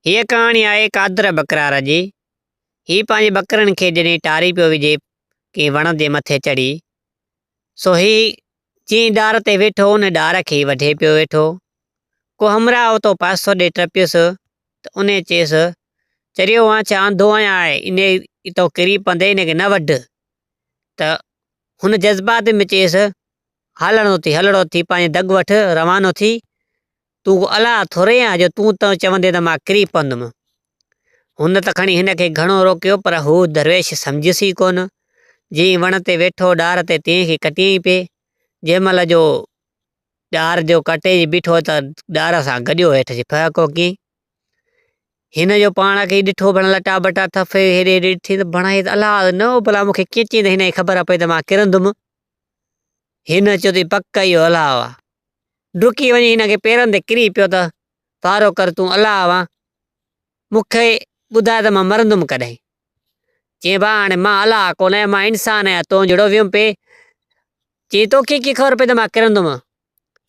هيء ڪهاڻي آهي قادر ٻڪرار جي. هي پنهنجي ٻڪرين کي جڏهن ٽاري پيو وجهي ڪنهن وڻ جي مٿي چڙهي، سو هي جنهن ڏار تي ويٺو ان ڏار کي ئي وڍي پيو ويٺو. ڪو همراهه اتو پاسو ڏي ٽپيس ته انهي چيس، چريو آن ڇا انڌو آهيان آء انهي اتو ڪري پوندي ان کي نه وڍ. ته هن جذبات ۾ چيس، هلڻو ٿي هلڙو ٿي پنهنجي دڳ وٺ روانو ٿي. تون ڪو الله ٿورئي آهين جو تون ته چوندين ته مان ڪري پوندم. هن ته کڻي هن کي گهڻو روڪيو پر هو درويش سمجهيس ئي ڪونه. جيئن وڻ تي ويٺو ڏار تي تيئن کي ڪٽيائين پئي. جنهن مهل جو ڏار جو ڪٽي بيٺو ته ڏار سان گڏيو هيٺ اچي ڦهڪو ڪيائين. هن جو پاڻ کي ڏٺو ڀڻ لٽا ٻٽا ٿڦي هيڏي هيڏي ڏٺي ته ڀڻ هي ته الله نه هو ڀلا مون کي ڪيئن چئين ته هن کي خبر پئي ته مان ڪرندم. هن چيو ته پڪ اهو الله آ. ڊڪي وڃي هن کي پيرن تي ڪري پيو ته وارو ڪر تون الله آوان مون کي ٻڌاء ته مان مرندم ڪڏهن؟ چيائين ڀاء هاڻي مان الله ڪونه آهيان مان انسان آهيان تون جهڙو ويم پئي. چيائين توکي ڪيئن خبر پئي ته مان ڪرندم؟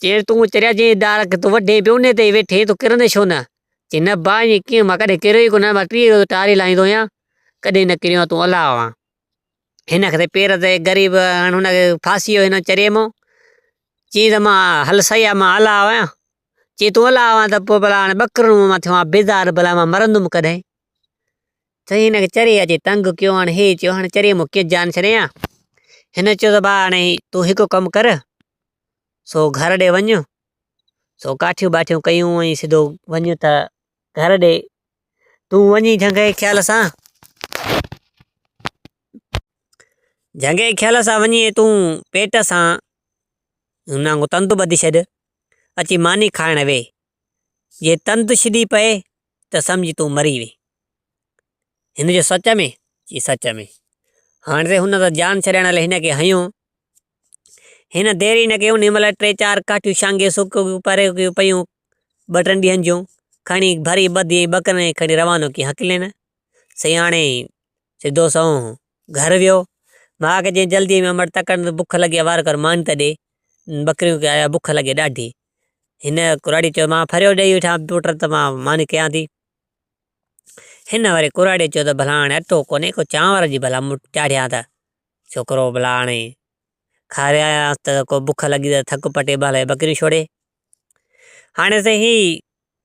چيائين تون چريا جنهن ڏار کي تون وڍين پيو انهي تي ئي ويٺين تون ڪرندين ڇو نه؟ چيائين نه ڀاء ائين ڪيئن مان ڪڏهن ڪريو ئي ڪونه مان 30 روز ٽاري لاهيندو آهيان ڪڏهن نه ڪريو آهيان تون الله آوان. هن کي پير تي غريب هاڻ هن کي ڦاسي ويو هن چريي مون. چيائين ته مان هل سهي آ مان الله آهيان. چيائين تون الله آهين ته پوء ڀلا هاڻي ٻڪرن مان ٿيو آهيان بيزار ڀلا مان مرندم ڪڏهن. چيائين هن کي چريي اچي تنگ ڪيو هاڻي هي چيو هاڻي چريي مون ڪيئن جان ڇڏيان. هن چيو ته ڀاء هاڻي تون هڪ ڪم ڪر سو گهر ڏي وڃ سو ڪاٺيون باٺيون ڪيون ۽ سڌو وڃ ته گهر ڏي تون وڃي جهنگي خيال سان جهنگي خيال سان وڃي تون پيٽ سان هن وانگر تند ٻڌي ڇڏ اچي ماني کائڻ وي جي تند ڇڏي پئي ته سمجھ تون مري وئي هن جو سچ ۾ چي سچ ۾ هاڻي ته هن ته جان ڇڏائڻ لاء هن کي هنيو هن دير ئي نه ڪئي انهي مهل ٽي چار ڪاٺيون شانگي سڪيون پري پيون ٻه ٽن ڏينهن جون کڻي ڀري ٻڌي ۽ ٻڪرين کي کڻي روانو ڪيائين هڪلين. سياڻي سڌو سنئون گهر ويو. ماء کي چيائين جلدي ۾ امڙ تڪڙ ۾ بک لڳي آ وار ڪر ماني ته ڏي. ٻڪريون کي آيا بک لڳي ڏاڍي. هن ڪراڙي چيو مان ڦريو ڏيئي ويٺان پٽ ته مان ماني ڪيان ٿي. هن وري ڪراڙي چيو ته ڀلا هاڻي اٽو ڪونهي ڪو چانور جي ڀلا مٺ چاڙهيان ته ڇوڪرو ڀلا هاڻي کاريانس ته ڪو بک لڳي ته ٿڪ پٽي ڀلا ٻڪريون ڇوڙي. هاڻي سائين هي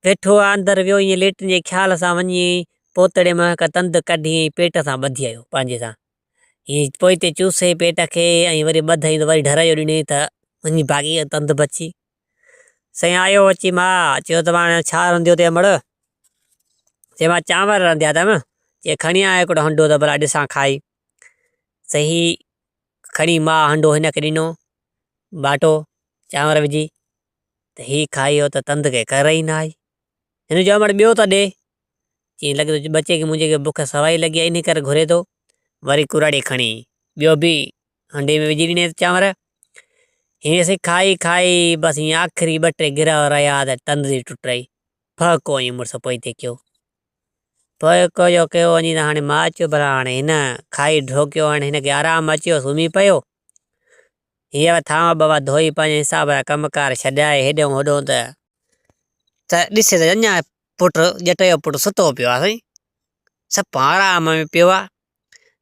ويٺو آ اندر ويو ائين ليٽن جي خيال سان وڃي پوتڙي مان هڪ تند ڪڍي ۽ پيٽ سان ٻڌي آيو پنهنجي سان ائين پوئتي چوسي پيٽ کي ۽ وري ٻڌائين ته وري ڍر جو ڏنائين ته وڃي ڀاڳي تند بچي. سائين آيو اچي ماء چيو ته هاڻي ڇا رنڌيو اٿئي امڙ؟ چي مان چانور رنڌيا اٿم. چي کڻي آ هڪڙو هنڊو ته ڀلا ڏسان کائي. سائين هي کڻي ماء هنڊو هن کي ڏنو باٽو چانور وجهي ته هي کائي ويو ته تند کي ڪر ئي نه آئي. هن چيو امڙ ٻيو ته ڏي. چيائين لڳي ٿو ٻچي کي منهنجي کي بک سوائي لڳي آهي انهي ڪري گهري ٿو. وري ڪراڙي کڻي ٻيو به هنڊي ۾ وجهي ڏني چانور. هيئن سي کائي کائي بس هيئن آخري ٻه ٽي گرهه رهيا ته تند ئي ٽٽي. ڦهڪو ائين مڙس پوئتي ڪيو. ڦهڪو جو ڪيو وڃي ته هاڻي ماء چيو ڀلا هاڻي هن کائي ڍوڪيو هاڻي هن کي آرام اچي ويو سمهي پيو. هيء ٿانء ٻوا ڌوئي پنهنجي حساب جا ڪم ڪار ڇڏائي هيڏهون هوڏهون ته ته ڏسي ته اڃا پٽ ڄٽ جو پٽ ستو پيو آهي سائين سپ آرام ۾ پيو آهي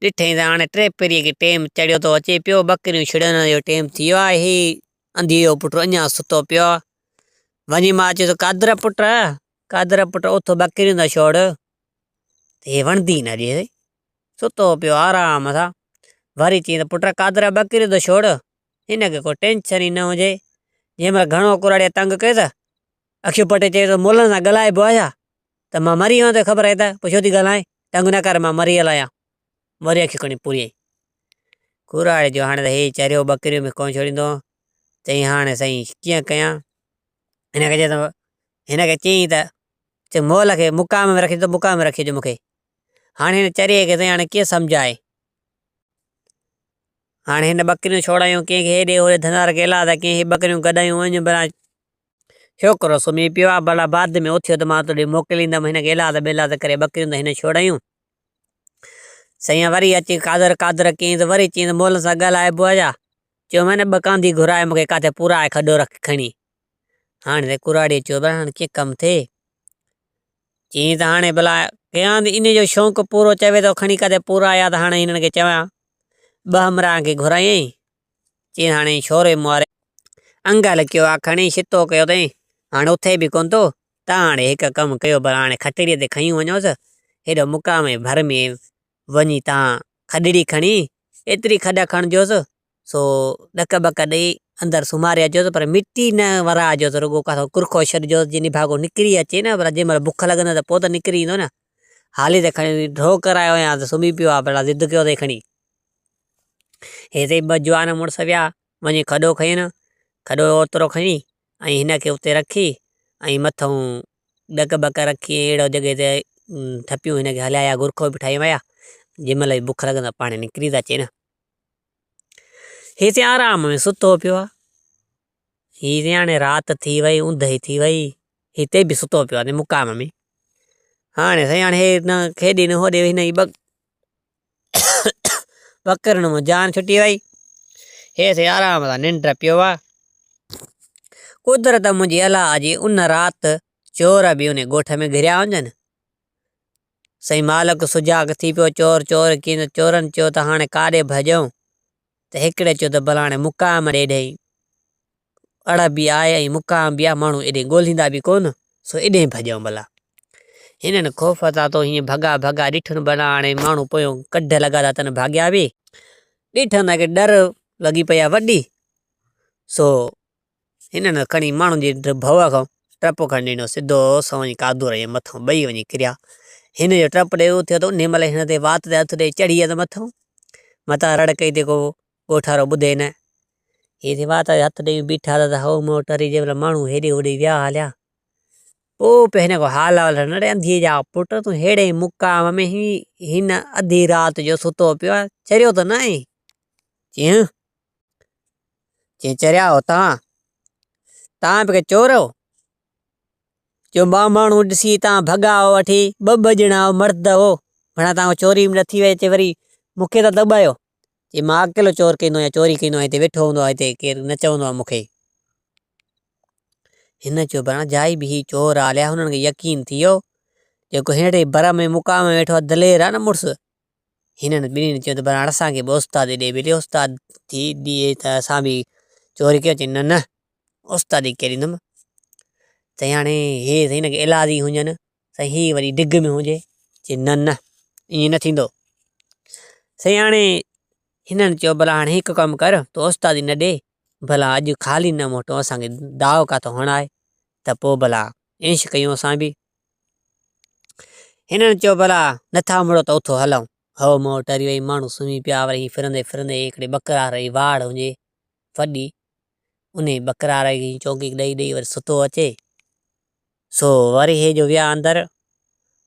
ڏٺئي ته هاڻي ٽي پريء کي ٽيم چڙهيو ٿو اچي پيو ٻڪريون ڇڙڻ جو ٽيم ٿي ويو آهي هي انڌيء جو پٽ اڃا ستو پيو آهي وڃي ماء چيس قادر پٽ قادر پٽ اٿ ٻڪريون ته ڇوڙ ته هي وڻندي نه ڏي ستو پيو آرام سان. وري چيائين ته پٽ قادر ٻڪريون ته ڇوڙ، هن کي ڪو ٽينشن ئي نه هجي. جنهن مهل گهڻو ڪراڙيء تنگ ڪيس ته اکيون پٽي چيس ته ملن سان ڳالهائبو آهي ڇا؟ ته مان مري ويو آهيان توکي خبر آهي ته پوء ڇو ٿي ڳالهائين؟ تنگ نه ڪر مان مري ويل آهيان. وري اکيون کڻي پوريائين. ڪراڙي چيو هاڻي ته هي چريو ٻڪريون به ڪونه ڇوڙيندو. چيائين هاڻي سائين ڪيئن ڪيان؟ هن کي چيس هن کي چيائين ته چي مول کي مقام ۾ رکي ته مقام ۾ رکي جو مون کي. هاڻي هن چريي کي سائين هاڻي ڪيئن سمجهائي. هاڻي هن ٻڪريون ڇوڙايون ڪنهن کي هيڏي هوڏي ڌنار ڪيلا ته ڪنهن هي ٻڪريون گڏايون وڃ ڀلا ڇوڪرو سمهي پيو آ ڀلا بعد ۾ اٿيو ته مان توڏي موڪليندم هن کي ايلاز ٻيلاز ڪري ٻڪريون ته هن ڇوڙايون. سائين وري اچي قادر قادر ڪيائين ته وري چيائين ته مولن سان ڳالهائبو آ ڇا؟ چيومانس نه ٻه ڪانڌي گهرائي مون کي ڪاٿي پورائي کڏو رک کڻي. هاڻي ته ڪراڙي چيو ڀلا هاڻي ڪيئن ڪم ٿئي. چيائين ته هاڻي ڀلا ڪيان ته انهي جو شوق پورو چوي ٿو کڻي ڪاٿي پورا آيا ته هاڻي هنن کي چوان. ٻه همراهن کي گهرايائين. چيائين هاڻي شوري مواري انگل ڪيو آ کڻي شتو ڪيو اٿئين هاڻي اٿي به ڪونه ٿو تان هاڻي هڪ ڪم ڪيو ڀلا هاڻي کٽڙيء تي کنيون وڃوس هيڏو مقام جي ڀر ۾ وڃي تان کڏڙي کڻي ايتري کڏ کڻجوس سو ڏڪ ٻڪ ڏئي اندر سمهاري اچجوس پر مٽي نه ورائجوس رڳو ڪاٿو ڪرکو ڇڏجوس جي نڀاڳو نڪري اچي نه پر جنهن مهل بک لڳندس ته پوء ته نڪري ايندو نه حالي ته کڻي ڍو ڪرايو يا ته سمهي پيو آ ڀلا ضد ڪيو اٿئي کڻي. هيسين ٻه جوان مڙس ويا وڃي کڏو کنين کڏو اوترو کڻي ۽ هن کي اتي رکي ۽ مٿئون ڏڪ ٻڪ رکي ۽ اهڙو جڳهه تي ٿپيون هن کي هلايا گرکو به ٺاهي ويا جنهن مهل به بک لڳندس پاڻ نڪري ٿا اچي نه. هي سين آرام ۾ ستو پيو آ. هي سين هاڻي رات ٿي وئي اوندهي ٿي وئي هتي به ستو پيو آ مقام ۾. هاڻي سائين هاڻي هي نه کيڏي نه هوڏي هن جي ٻڪرين مان جان ڇٽي وئي. هي سين آرام سان ننڊ پيو آ. قدرت منهنجي الله جي ان رات چور به ان ڳوٺ ۾ گهريا هجن. سائين مالڪ سجاڳ ٿي پيو، چور چور ڪين ته چورن چيو ته هاڻي ڪاڏي ڀڄون؟ ته هڪڙي چيو ته ڀلا هاڻي مقام ڏي ڏئي. اڙ به آهي ۽ مقام به آهي، ماڻهو ايڏي ڳولهيندا به ڪونه، سو ايڏي ڀڄون ڀلا. هنن خوف تان تو هيئن ڀڳا ڀڳا ڏٺن ڀلا هاڻي ماڻهو پويون ڪڍ لڳا ٿا تن ڀاڳيا به. ڏٺن ته ڏر لڳي پئي آهي وڏي، سو هنن کڻي ماڻهن جي ڀؤ کان ٽپ کڻي ڏنو، سڌو سنئون وڃي قادور جي مٿان ٻئي وڃي ڪريا. هن جو ٽپ ڏيئي اٿيو ته انهيء مهل هن تي وات تي هٿ ڏيئي چڙهي ويس مٿان. متان رڙ ڪئي ته ڪو ڳوٺارو ٻڌي نه. هي ٿي وات تي هٿ ڏيئي بيٺا ته هئو مئو ٽري جنهن مهل ماڻهو هيڏي هوڏي ويا هليا. پوء پيو هن کان حال احوال وٺن، اڙي انڌيء جا پٽ تون ههڙي مقام ۾ هن اڌي رات جو ستو پيو آهين، چريو ته نه آهين؟ چيائين. چيائين، چريا آهيو توهان؟ توهان به ڪي چور آهيو؟ جو ٻه ماڻهو ڏسي توهان ڀڳا آهيو وٺي، ٻه ٻه ڄڻا آهيو، مرد آهيو، ڀلا توهان کان چوري به نه ٿي وئي، چي وري مون کي ٿا دٻايو. چي مان اڪيلو چور ڪيندو آهيان، چوري ڪيندو آهيان، هتي ويٺو هوندو آهيان، هتي ڪير نه چوندو آهي مون کي. هن چيو، ڀلا جائي به هي چور آ، اليا هنن کي يقين ٿي ويو، جيڪو هينئڙي بر ۾ مقام ۾ ويٺو آهي، دلير آهي نه مڙس. هنن ٻنهين چيو ته ڀلا اسان کي به استادي ڏي ٻيلي استاد ٿي ڏي ته اسان به چوري ڪيون چي نه نه استادي ڪير ڏيندم چئي هاڻي هي سائين هن کي ايلازي هجن سائين هي وري ڊگ ۾ هجي چي نه نه ائين نه ٿيندو سائين هاڻي هنن چيو ڀلا هاڻي هڪ ڪم ڪر تو استادي نه ڏي ڀلا اڄ خالي نه موٽون اسان کي داء ڪاٿو هڻائي ته پوء ڀلا عيش ڪيون اسان به هنن چيو ڀلا نٿا مڙو ته اٿو هلون. هئو مئو ٽري وئي، ماڻهو سمهي پيا، وري ائين ڦرندي ڦرندي هڪڙي ٻڪرار جي واڙ هجي وڏي، انهي ٻڪرار کي چونڪي ڏئي ڏئي وري ستو اچي، سو وري هي جو ويا اندر،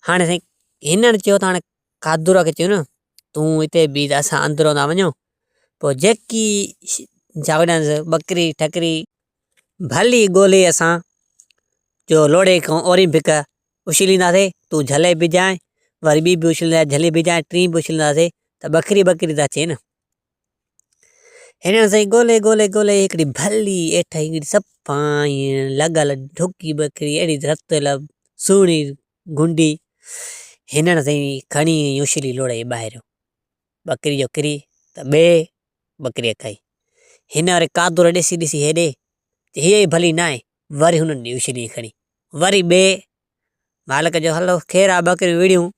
هاڻي سائين هنن چيو ته هاڻي قادر کي چيو نه تون هتي بيهه ته اسان اندرون ٿا وڃون، پوء جيڪي ڇا وڏانس ٻڪري ٺڪري ڀلي ڳولي اسان جو لوڙهي کان اورين ڀڪ اڇلينداسين، تون جهلي بيهجانء، وري ٻي به اڇلينداسين جهلي بيهجانء، ٽين به اڇلينداسين ته ٻڪري ٻڪري ته اچي نه. هنن سائين ڳولي ڳولي ڳولي هڪڙي ڀلي هيٺ هڪڙي صفا ائين لڳل ڍڪي ٻڪري اهڙي رتل سهڻي گهنڊي هنن سائين کڻي اڇلي لوڙهي جي ٻاهريون ٻڪري جو ڪري ته ٻي ٻڪريء کائي. هن وري قادر ڏسي ڏسي هيڏي ته هيء ئي ڀلي ناهي، وري هنن ڏي اڇلي کڻي. وري ٻئي مالڪ جو هلو خير آ ٻڪريون وڙهيون.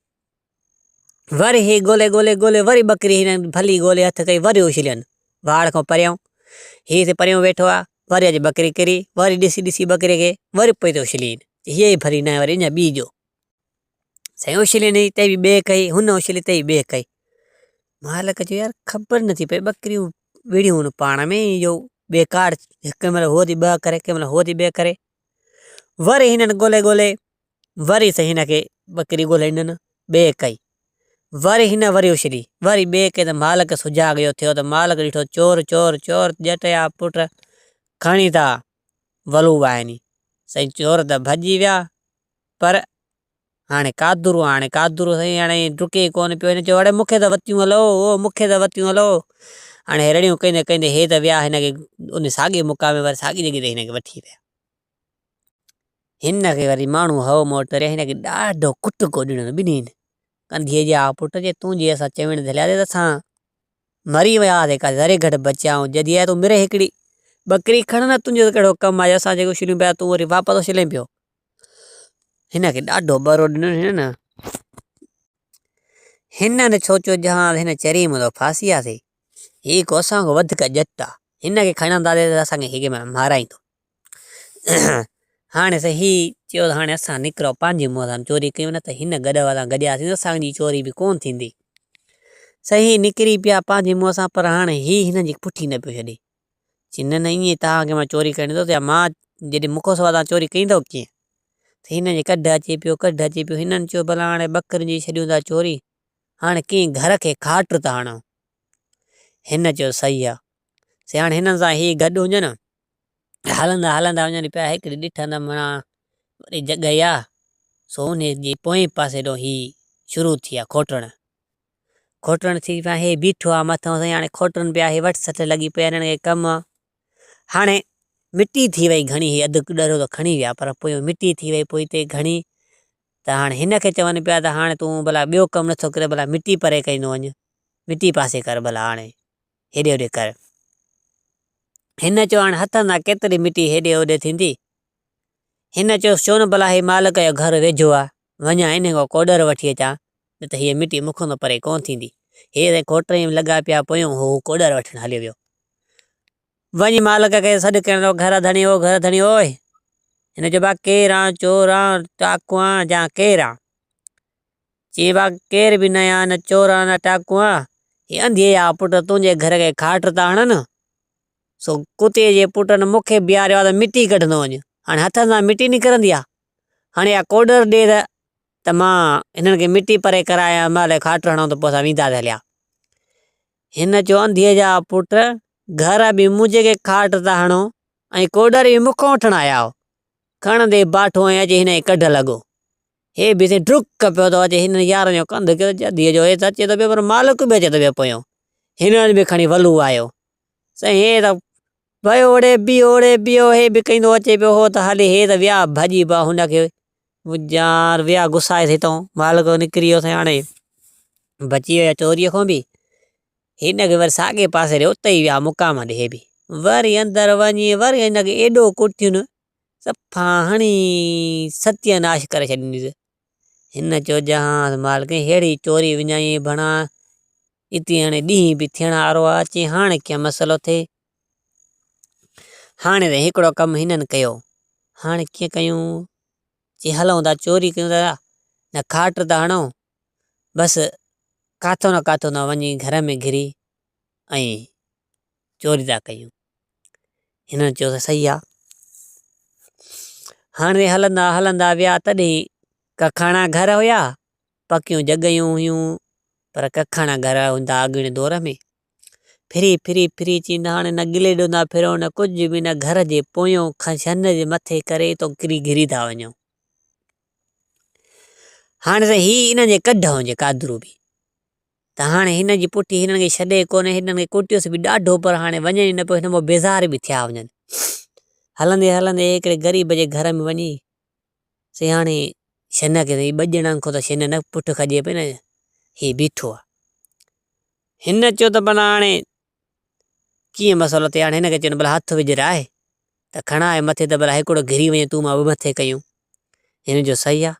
وري هي ڳولي ڳولي ڳولي وري ٻڪري هنن ڀلي ڳولي هٿ ڪئي وري اڇلين واڙ کان پريان. هي هتي پريون ويٺو آ وري اچي ٻڪري ڪري وري ڏسي ڏسي ٻڪري کي وري پوئتي اڇلين. هيء ئي ڀلي ناهي وري اڃا ٻي جو. سائين اڇلي نئي تنهن به ٻي ڪئي هن اڇلي تنهن به ٻي ڪئي مالڪ چيو يار خبر نٿي پئي ٻڪريون وڙهيون آهن پاڻ ۾ جو بيڪار هڪ مهل هو ٿي ٻه ڪري ڪنهن مهل هو ٿي ٻه ڪري وري هنن ڳولي ڳولي وري سائين هن کي ٻڪري ڳولي ڏنن ٻي ڪئي وري هن وري اڇلي وري ٻي ڪئي ته مالڪ سجاڳ جو ٿيو ته مالڪ ڏٺو چور چور چور ڄٽ يا پٽ کڻي ٿا ولو واهني سائين چور ته ڀڄي ويا پر هاڻي قادرو هاڻي قادرو سائين هاڻي ڊڪي ڪونه پيو هن چيو اڙي مون کي ته وتيون هلو او مون کي ته وتيون هلو هاڻي هي رڙيون ڪندي ڪندي هي ته ويا هن کي ان ساڳي مقام وري ساڳي جڳهه تي هن کي وٺي ويا. هن کي وري ماڻهو هئو موٽري هن کي ڏاڍو ڪٽڪو ڏنو ٻنهين ڪنڌيء جي آ پٽ جي تون جي اسان چوڻ ڌليا ته اسان مري ويا هئاسين ڪا ذري گهٽ بچيا آهيون جڏهن آء تون مري هڪڙي ٻڪري کڻ نه تنهنجو ته ڪهڙو ڪم آهي اسان جيڪو اڇليون پيا تون وري واپس اڇلين پيو هن کي ڏاڍو ٻرو ڏنو هن نه هنن سوچيو جهان هن چري مون ڦاسي آسي هي ڪو اسان کان وڌيڪ ڄٽ آ هن کي کڻنداسين ته اسان کي هيڪي مهل مارائيندو هاڻي سائين هي چيو ته هاڻي اسان نڪرو پنهنجي منهن سان چوري ڪيون نه ته هن گڏهه وارن گڏياسين ته اسان جي چوري به ڪونه ٿيندي. سائين هي نڪري پيا پنهنجي منهن سان پر هاڻي هي هنن جي پٺي نه پيو ڇڏي. چي نه نه ائين توهان کي مان چوري ڪرڻ ڏيندس يا مان جڏهن مون کان سواء توهان چوري ڪندؤ ڪيئن؟ ته هنن جي ڪڍ اچي پيو ڪڍ اچي پيو هنن چيو ڀلا هاڻي ٻڪرين جي ڇڏيون ٿا چوري هاڻي ڪنهن گهر کي کاٽ ٿا هڻون. هن چيو صحيح آ. سائين هاڻي هنن سان هي گڏ هجن. هلندا هلندا وڃن پيا هڪڙي ڏٺن ته معنيٰ وڏي جڳهه آ سو انهي جي پوئين پاسي ڏو هي شروع ٿي ويا کوٽڻ کوٽڻ ٿي پيا هي بيٺو آ مٿان سائين هاڻي کوٽن پيا هي وٺ سٺ لڳي پئي هنن کي ڪم هاڻي مٽي ٿي وئي گهڻي هي اڌ ڏرو ته کڻي ويا پر پويون مٽي ٿي وئي پوئتي گهڻي ته هاڻي هن کي چون پيا ته هاڻي تون ڀلا ٻيو ڪم نٿو ڪري ڀلا مٽي پري ڪندو وڃ مٽي پاسي ڪر ڀلا هاڻي هيڏي هوڏي ڪر. هن چيو هاڻي هٿن سان ڪيتري مٽي هيڏي هوڏي ٿيندي. هن چيو ڇو نه ڀلا هي مالڪ جو گهر ويجهو آ، وڃان انهي کان ڪوڏر وٺي اچان، نه ته هيء مٽي مون کان ته پري ڪونه ٿيندي. هي سائين کوٽري ۾ لڳا پيا پويون هو ڪوڏر وٺڻ هليو ويو. وڃي مالڪ کي سڏ ڪرڻ لڳو گهر ڌڻي او گهر ڌڻي اوئي! هن چيو ڀا ڪير آن، چور آن، ڊاڪو آن يا ڪير آن؟ چيائين ڀاء ڪير به نه آ، نه چور آ نه ٽاڪو آ، هي انڌيء جا پٽ تنهنجي گهر کي کاٽ ٿا هڻن، سو ڪتي جي پٽن مون کي بيهاريو آ ته مٽي ڪڍندو وڃ، هاڻي هٿن سان مٽي نڪرندي آ، هاڻي اها ڪوڏر ڏي ته مان هنن کي مٽي پري ڪرايان، مهل کاٽ هڻان ته پوء اسان وينداسين هليا. هن چيو انڌيء جا پٽ گهر به منهنجي کي کاٽ ٿا هڻو ۽ ڪوڏر به مون کان وٺڻ آيا آهيو. کڻندي باٺو ۽ اچي هن جي ڪڍ لڳو. هي به سائين ڊڪ پيو ٿو اچي، هن يارن جو ڪنڌ ڪيو جديء جو هي ته اچي ٿو پيو پر مالڪ به اچي ٿو پيو پويون. هنن به کڻي ولو آيو. سائين هي ته ويو اڙي بيهو اڙي بيهو هي به ڪيندو اچي پيو هو ته هلي هي ته ويا ڀڄي پيا هن کي يار ويا گسائي هتون مالڪ نڪري ويو سائين هاڻي بچي ويا چوريء کان به. هن کي وري ساڳي پاسي ڏي اتي ئي ويا مقام ڏي هي به وري اندر وڃي وري هن کي ايڏو ڪٽين صفا هڻي ستيه ناش ڪري ڇڏينديس. هن چيو جهان مالڪ ههڙي چوري وڃائي ڀڻا اتي هاڻي ڏينهن به ٿيڻ وارو آ چي هاڻي ڪيئن مسئلو ٿئي. هاڻي ته هڪڙو ڪم هنن ڪيو هاڻي ڪيئن ڪيون چي هلون ٿا چوري ڪيون ٿا نه کاٽ ٿا هڻون بس ڪاٿو نه ڪاٿو نه وڃي گهر ۾ گهري ۽ چوري ٿا ڪيون. هنن چيو ته صحيح آ. هاڻي هلندا هلندا ويا تڏهن ڪکاڻا گهر هيا، پڪيون جڳهيون هيون پر ڪکاڻا گهر هوندا اڳوڻي دور ۾. ڦري ڦري ڦري چيندا هاڻي نه ڳلي ڏوندا ڦرو نه ڪجهه به نه گهر جي پويون ڇن جي مٿي ڪري اتو ڪري گهري ٿا وڃو. هاڻي ته هي انهن جي ڪڍ هجي قادرو به. ته هاڻي هن جي پٺي هنن کي ڇڏي ڪونه، هنن کي ڪٽيس به ڏاڍو پر هاڻي وڃن ئي نه پيو، هن مان بيزار به ٿيا وڃن. هلندي هلندي هڪڙي غريب جي گهر ۾ وڃي سياڻي شن کي ٻه ڄڻن کان ته شن نه پٺ کڄي پئي نه هي بيٺو آ. هن چيو ته ڀلا هاڻي ڪيئن مسئلو ٿئي، هاڻي هن کي چيو ڀلا هٿ وجهراء ته کڻاء مٿي ته ڀلا هڪڙو گهري وڃي تون مان به مٿي ڪيون. هن چيو صحيح آ.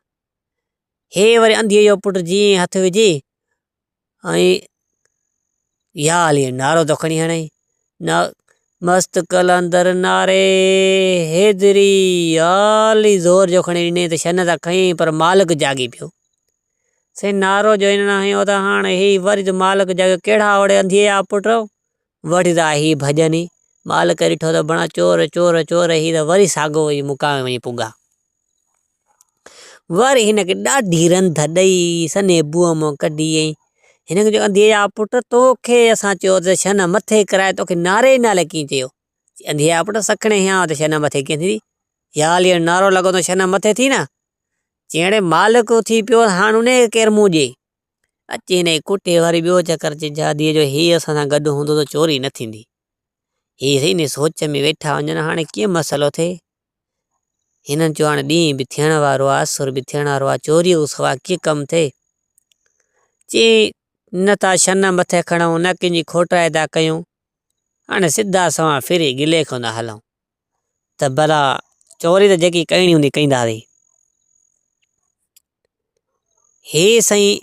هي وري انڌيء جو پٽ جيئن ئي هٿ وجهي ۽ يا علي جو نعرو ٿو کڻي هڻي نا مست قلندر نعري حيدري يا علي زور جو کڻي ڏني ته شن ته کنئي پر مالڪ جاڳي پيو سائين نعرو جو هن هنيو ته هاڻ هي وري ته مالڪ جاڳيو ڪهڙا اوڙي انڌيء جا پٽ وٺي ٿا هي ڀڄن ئي مالڪ ڏٺو ته بڻا چور چور چور هي ته وري ساڳو وڃي مقام وڃي پڳا وري هن کي ڏاڍي رنڌ ڏئي سنهي بوء مان ڪڍي ۽ هن کي چيو انڌيء جا پٽ توکي اسان چيو ته شن مٿي ڪرائي توکي نعري نالي ڪيئن چيو؟ چي انڌيء جا پٽ سکڻي هيان ته شن مٿي ڪيئن ٿيندي؟ يا علي جو نعرو لڳو ته شن مٿي ٿي نه؟ چي اڙي مالڪ اٿي پيو هاڻ انهيء کي ڪير منهن ڏئي؟ اچي هن کي ڪٽي وري ٻيو چڪر چي جاديء جو هي اسان سان گڏ هوندو ته چوري نه ٿيندي. هي سائين انهيء سوچ ۾ ويٺا هجن هاڻي ڪيئن مسئلو ٿئي؟ هنن چيو هاڻي ڏينهن به ٿيڻ وارو آ، اسر به ٿيڻ وارو آ، چوريء کان سواء ڪيئن ڪم ٿئي؟ چي نه ٿا شن مٿي کڻون، نه ڪنهن جي کوٽائي ٿا ڪيون، هاڻي سڌا سنوان ڦري گلي کان ٿا هلون ته ڀلا چوري ته جيڪي ڪرڻي هوندي ڪنداسين. هي سائين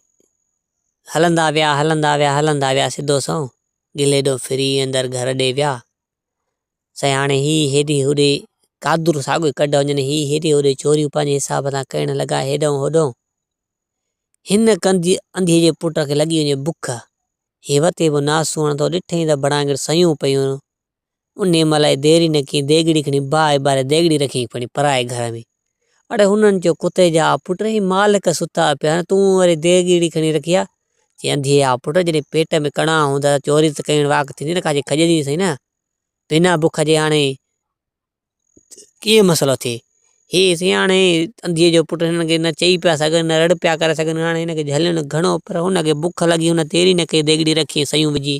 هلندا ويا، هلندا ويا، هلندا ويا سڌو سنئون گلي ڏو ڦري اندر گهر ڏي ويا. سائين هاڻي هي هيڏي هوڏي قادر ساڳيو ئي ڪڍ وڃن، هي هيڏي هوڏي چوريون پنهنجي حساب سان ڪرڻ لڳا هيڏئون هوڏئون. هن ڪنڌي انڌيء جي پٽ کي لڳي وڃي بک. هي وتي به ناسون هڻندو ڏٺئين ته بڙانگڙ سيون پيون. انهيء مهل ئي دير ئي نه ڪيائين ديڳڙي کڻي باهه ٻاري ديڳڙي رکيائين کڻي پرائي گهر ۾. اڙي هنن چيو ڪتي جا پٽ هي مالڪ ستا پيا آهن تون وري ديڳڙي کڻي رکي آ. چي انڌيء جا پٽ جڏهن پيٽ ۾ ڪڻا هوندا ته چوري ته ڪرڻ واڪ ٿيندي نه ڪاجي کڄندي سهي نه. بنا بک جي هاڻي ڪيئن مسئلو ٿئي. هي سياڻي انڌيء جو پٽ هنن کي نه چئي پيا سگهن نه رڙ پيا ڪري سگهن. هاڻي هن کي جهلين گهڻو پر هن کي بک لڳي هن دير ئي نه ڪئي ديڳڙي رکي سيون وجهي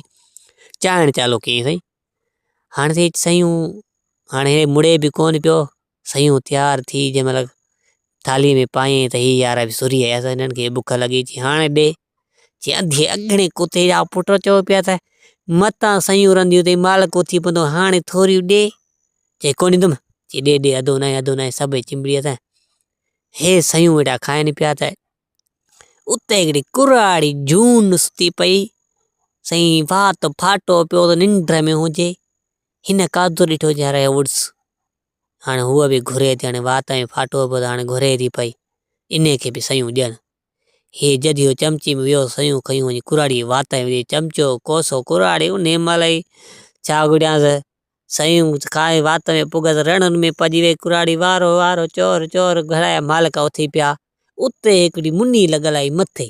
چانهڻ چالو ڪيائين سائين. هاڻي سائين سيون هاڻي هي مڙي به ڪونه پيو سيون تيار ٿي جنهن مهل ٿالهيء ۾ پايائين ته هي يار به سري آيس هنن کي بک لڳي چي هاڻي ڏي. چي انڌي اگهڻي ڪتي جا پٽ چئو پيا ته متان سيون رنڌيون اٿئي مالڪ اٿي پوندو هاڻي ٿوريون ڏي. چي ڪونه ڏيندم. چي ڏي ڏي اڌو ناهي اڌو ناهي سڀئي چنبڙي اٿن. هي سيون ويٺا کائن پيا ته اتي هڪڙي ڪراڙي جون ستي پئي. سائين وات ڦاٽو پيو ته ننڊ ۾ هجي. هن قادر ڏٺو چي هاري اڙس. هاڻي هوء به گهري ٿي هاڻي وات ۾ ڦاٽو پيو ته هاڻي گهري ٿي پئي. انهي کي به سيون ڏين. هي جڌيو چمچي ۾ ويو سيون کنيون وڃي ڪراڙي جي وات ۾ وجهي چمچو ڪوسو ڪراڙي انهي مهل ئي ڇا گهڙيانس سيون کائي وات ۾ پڳس رڙن ۾ پڄي وئي ڪراڙي وارو وارو چور چور گهڙايا مالڪ اٿي پيا اتي هڪڙي مني لڳل آئي مٿي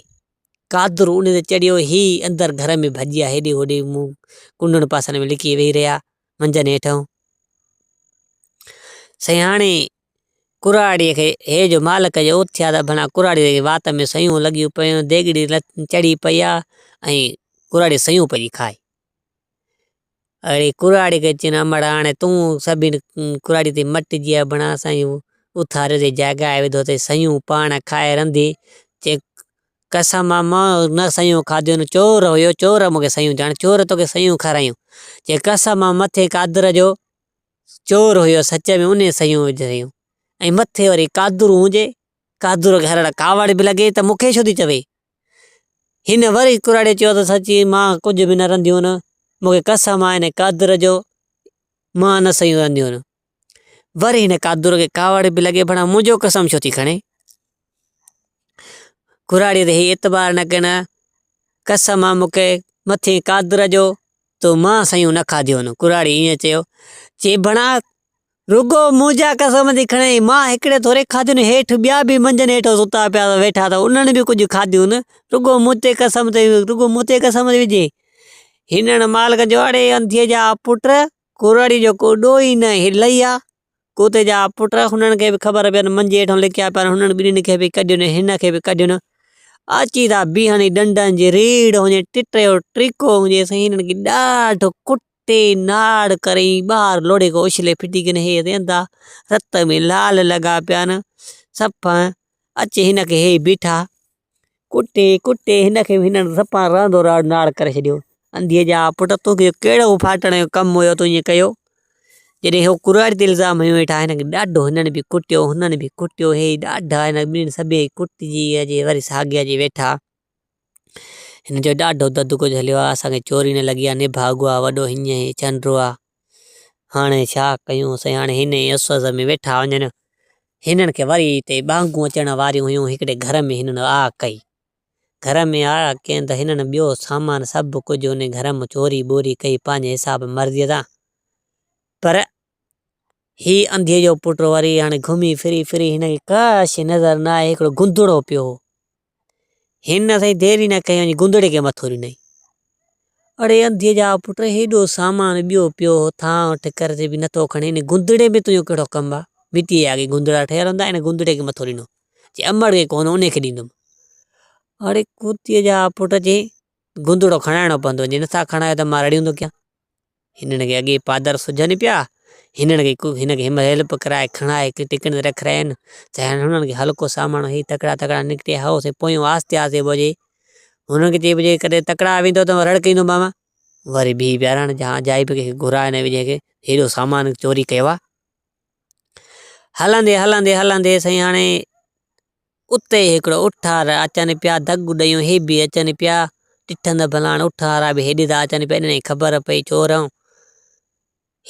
قادر انهي تي چڙهيو هي اندر گهر ۾ ڀڄي آيا هيڏي هوڏي منهن ڪنڊن پاسن ۾ لڪي ويهي رهيا منجهن هيٺئون سائين هاڻي ڪراڙيء کي هي جو مالڪ جو اٿيا ته ڀلا ڪراڙيء جي وات ۾ سيون لڳيون پيون، ديڳڙي چڙهي پئي آ ۽ ڪراڙي سيون پئي کائي. اڙي ڪراڙي کي چين امڙ هاڻي تون سڀني ڪراڙي تي مٽجي آ بڻا اسان جي اٿاريو تي جاڳائي وڌو تي سيون پاڻ کائي رنڌي چي قسم آ مان نه سيون کاڌيون چور هيو چور مونکي سيون ڄاڻ چور توکي سيون کارايون چي قسم آ مٿي قادر جو چور هيو سچ ۾ انهي سيون وجهريون ۽ مٿي وري قادر هجي قادر کي هرڙ ڪاوڙ به لڳي ته مونکي ڇو ٿي چوي هن وري ڪراڙي چيو ته سچي مان ڪجهه به نه رنڌيون مونکي قسم آهي هن قادر جو مان نه سيون رنڌيون وري هن قادر کي ڪاوڙ به لڳي ڀڻا منهنجو قسم ڇو ٿي کڻي ڪراڙي تي هي اعتبار نه ڪن قسم آ مونکي مٿي قادر جو تو مان سيون نه کاڌيون. ڪراڙي ائين چيو. چي ڀڻا رڳو منهنجا قسم ٿي کڻين، مان هڪڙي ٿوري کاڌيون، هيٺ ٻيا به منجهن هيٺ ستا پيا ويٺا ته انهن به ڪجهه کاڌيون، رڳو مون تي قسم ٿي رڳو مون تي قسم ٿي وجهين. هنن مالڪ چيو اڙي انڌيء جا پٽ، ڪراڙي جو ڪو ڏوهه ئي نه، هي لئي آ. ڪوتي جا پٽ هنن کي به خبر پين منجي هيٺان لڪيا پيا هنن ٻنهين کي به ڪڍين هن کي به ڪڍين اچي ٿا بيهن ڏنڊن جي ريڙ هجي ٽٽ جو ٽريڪو هجي سائين هنن کي ڏاڍو ڪٽي ناڙ ڪري ٻاهر لوڙهي کان اڇلي ڦٽي ڪن هي رئندا رت ۾ لال لڳا پيا آهن صفا اچي هن کي هي بيٺا ڪٽي ڪٽي هن کي به هنن صفا رئندو راڙ ناڙ ڪري ڇڏيو. انڌيء جا پٽ توکي ڪهڙو ڦاٽڻ جو ڪم هيو تو ائين ڪيو. جڏهن هو ڪراڙي تي الزام هنيو ويٺا هن کي ڏاڍو هنن به ڪٽيو هنن به ڪٽيو هي ڏاڍا هن ٻنهين سڀيئي ڪٽجي اچي وري ساڳيا اچي ويٺا. هن جو ڏاڍو ددڪو جهليو آ اسان کي چوري نه لڳي آ نڀاڳو آ وڏو هينئن هي چنڊو آ. هاڻي ڇا ڪيون سائين هاڻي هن ئي اسوس ۾ ويٺا وڃن. هنن کي وري اتي ٻانگون اچڻ واريون هيون. هڪڙي گهر ۾ هنن آ ڪئي. گهر ۾ آ ڪين ته هنن ٻيو سامان سڀ ڪجهه انهي گهر مان چوري ٻوري ڪئي پنهنجي حساب مرضيء سان. پر هي انڌيء جو پٽ وري هاڻي گهمي ڦري ڦري هن کي ڪا شيء نظر نه آئي. هڪڙو گندڙو پيو هو. هن سائين دير ئي نه ڪئي وڃي گندڙي کي مٿو ڏنائين. اڙي انڌيء جا پٽ هيڏو سامان ٻيو پيو هو ٿانء ٺڪر تي به نٿو کڻين ان گندڙي ۾ تنهنجو ڪهڙو ڪم آ؟ مٽيء جا اڳي گندڙا ٺهيل هوندا ان گندڙي کي مٿو ڏنو. چي امڙ کي ڪونه انهي کي ڏيندم. اڙي ڪتيء جا پٽ چي گندڙو کڻائڻو پوندو جي نٿا کڻايو ته مان رڙيون ٿو ڪيان. هنن کي اڳي پادر سجهن پيا. هنن کي هن کي هن هيلپ ڪرائي کڻائي ٽڪڻ تي رکراين ته هنن کي هلڪو سامان هي تڪڙا تڪڙا نڪتي هئو سي پويون آهستي آهستي پوء هنن کي چئي پوء جيڪڏهن تڪڙا ويندو ته رڙ ڪندومانو وري بيهي پيا رهن جا جائي به ڪنهن کي گهرائي نه وجهي ڪي هيڏو سامان چوري ڪيو آهي هلندي هلندي هلندي سائين هاڻي اتي هڪڙو اٺ وارا اچن پيا دڳ ڏيون هي به اچن پيا ڏٺن ته ڀلا هاڻي اٺ وارا به هيڏي ٿا اچن پيا انهن کي خبر پئي چور آهيون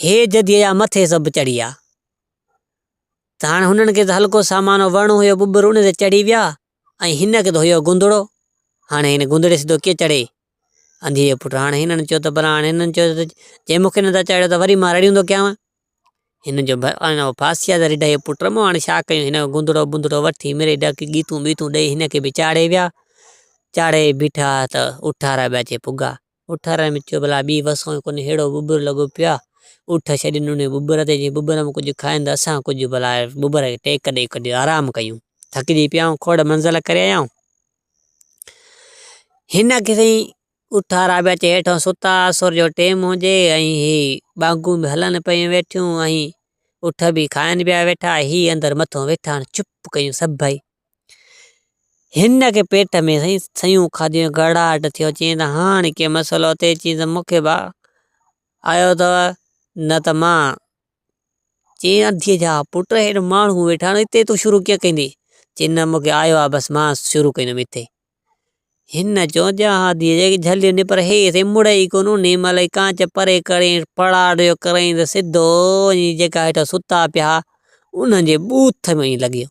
هي جديء جا مٿي سڀ چڙهي ويا ته هاڻي هنن کي ته هلڪو سامان وڻ هيو ٻٻر ان تي چڙهي ويا ۽ هن کي ته هيو گندڙو هاڻي هن گندڙي سڌو ڪيئن چڙهي انڌيء جي پٽ هاڻي هنن چيو ته ڀلا هاڻي هنن چيو ته جي مون کي نٿا چاڙهيو ته وري مان رڙيون ٿو ڪيانو هن جو ڦاسيا ته رڍ جي پٽ مون هاڻي ڇا ڪيون هن جو گندڙو بندڙو وٺي مري ڊڪ ڳيتون ٻيتون ڏيئي هن کي به چاڙهي ويا چاڙهي بيٺا ته اٺارا به اچي پڳا اٺارن ۾ چيو ڀلا ٻي وسون ئي ڪونهي ههڙو ٻٻر لڳو پيو آهي اٺ ڇڏين انهي ٻٻر تي جي ٻٻر ۾ ڪجهه کائين ته اسان ڪجهه ڀلا ٻٻر کي ٽيڪ ڏئي ڪجهه آرام ڪيون ٿڪجي پيا آهيون کوڙ منزل ڪري آيا آهيون هن کي سائين اٺارا به اچي هيٺان ستا اسر جو ٽيم هجي ۽ هي ٻانگون به هلن پيون ويٺيون ۽ اٺ به کائن پيا ويٺا هي اندر مٿو ويٺا آهن چپ ڪيون سڀئي هن کي پيٽ ۾ سائين سيون کاڌيون گڙاٽ ٿيو چيائين ته هاڻي ڪي مسئلو ٿئي چيائين ته مون کي با آيو اٿو نه ته مان چيائين اڌيء جا پٽ هيڏو ماڻهو ويٺا آهن هتي تون شروع ڪيئن ڪندين چيائين نه مون کي آيو آهي بس مان شروع ڪندم هتي هن چيو جهاديء جي جهليو ني پر هي سائين مڙئي ئي ڪونه انهيء مهل ئي ڪانچ پري ڪري پڙاڏ جو ڪرائين ته سڌو وڃي جيڪا هيٺ ستا پيا ها انهن جي ٻوٿ ۾ وڃي لڳيو.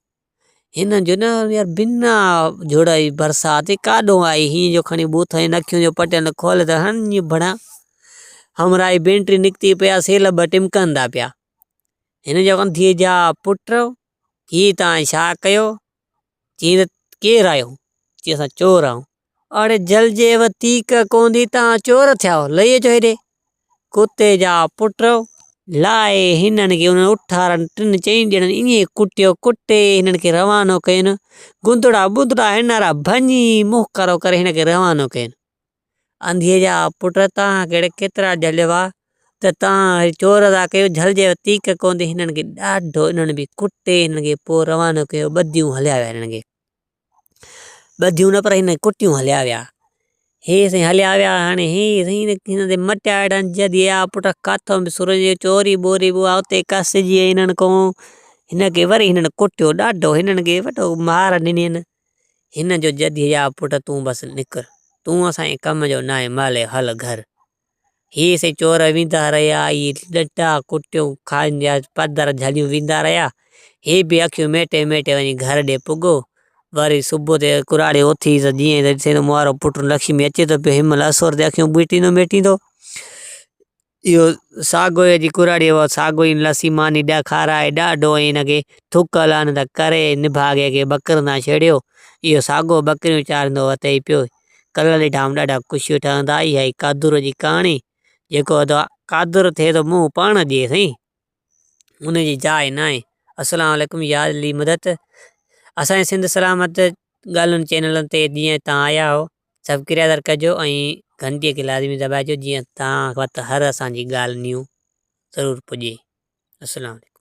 هن جو نه يار بنا جھڙ جي برسات ڪاڏو آئي هيئن جو کڻي ٻوٿ ۽ اکيون جو پٽيل کول ته هنج ڀڻا همراهي بينٽري نڪتي پيا سيل به ٽمڪندا پيا هن جو انڌيء جا پٽ هي تان ڇا ڪيو چيائين ته ڪير آهيو؟ چيائين اسان چور آهيون. اڙي جهلجي وڌيڪ ڪوندي تان چور ٿيا آهيو، لهي اچو هيڏي. ڪتي جا پٽ لاهي هنن کي انهن اٺارن ٽن چئن ڄڻن ائين ڪٽيو، ڪٽي هنن کي روانو ڪين. گندڙا ٻندڙا هن وارا ڀڃي منهن ڪارو ڪري هن کي روانو ڪين. انڌيء جا پٽ تان ڪهڙي ڪيترا جهليو آ ته تان چور ٿا ڪيو جهلجي وڌيڪ ڪوندي هنن کي ڏاڍو انهن به ڪٽي هنن کي پوء روانو ڪيو ٻڌيون هليا ويا هنن کي. ٻڌيون نه پر هن ڪٽيون هليا ويا. هي سائين هليا ويا هاڻي هي سائين هن تي مٽيا اهڙا جدي آ پٽ ڪاٿو به سورج جو چوري ٻوري به اتي ڪسجي هنن کون هن کي وري هنن ڪٽيو ڏاڍو هنن کي وڏو مار ڏنين هن جو جدي آ پٽ تون بس نڪر تون اسان جي ڪم جو ناهين مالي هل گهر. هي سي چور ويندا رهيا، اهي ڏنڊا ڪٽيون کائيندا پڌر جهليون ويندا رهيا. هي به اکيون ميٽي ميٽي وڃي گهر ڏي پڳو. وري صبح تي ڪراڙي اٿي ته جيئن ته ڏسي ته مون وارو پٽ لکشمي اچي ٿو پيو. هن مهل اسور تي اکيون ٻوٽيندو ميٽيندو. اهو ساڳو ئي اچي ڪراڙي اهو ساڳو ئي لسي ماني ڏا کارائي ڏاڍو ۽ هن کي ٿڪ هلان ته ڪري نڀاڳي کي ٻڪرين تان ڇيڙيو. اهو ساڳو ٻڪريون چاريندو وتي پيو. ڪلهه ڏٺائون ڏاڍا خوش ٺهندا اها ئي قادر جي ڪهاڻي جيڪو ادا قادر ٿئي ٿو منهن پاڻ ڏئي سائين ان جي جاء ناهي السلام عليڪم يا علي مدد اسان جي سنڌ سلامت ڳالهين چينلن تي جيئن تان آيا هو سبڪرائبر ڪجو ۽ گهنٽي کي لازمي دٻائجو جيئن تان وٽ هر اسان جي ڳالهه نيو ضرور پڄي السلام عليڪم.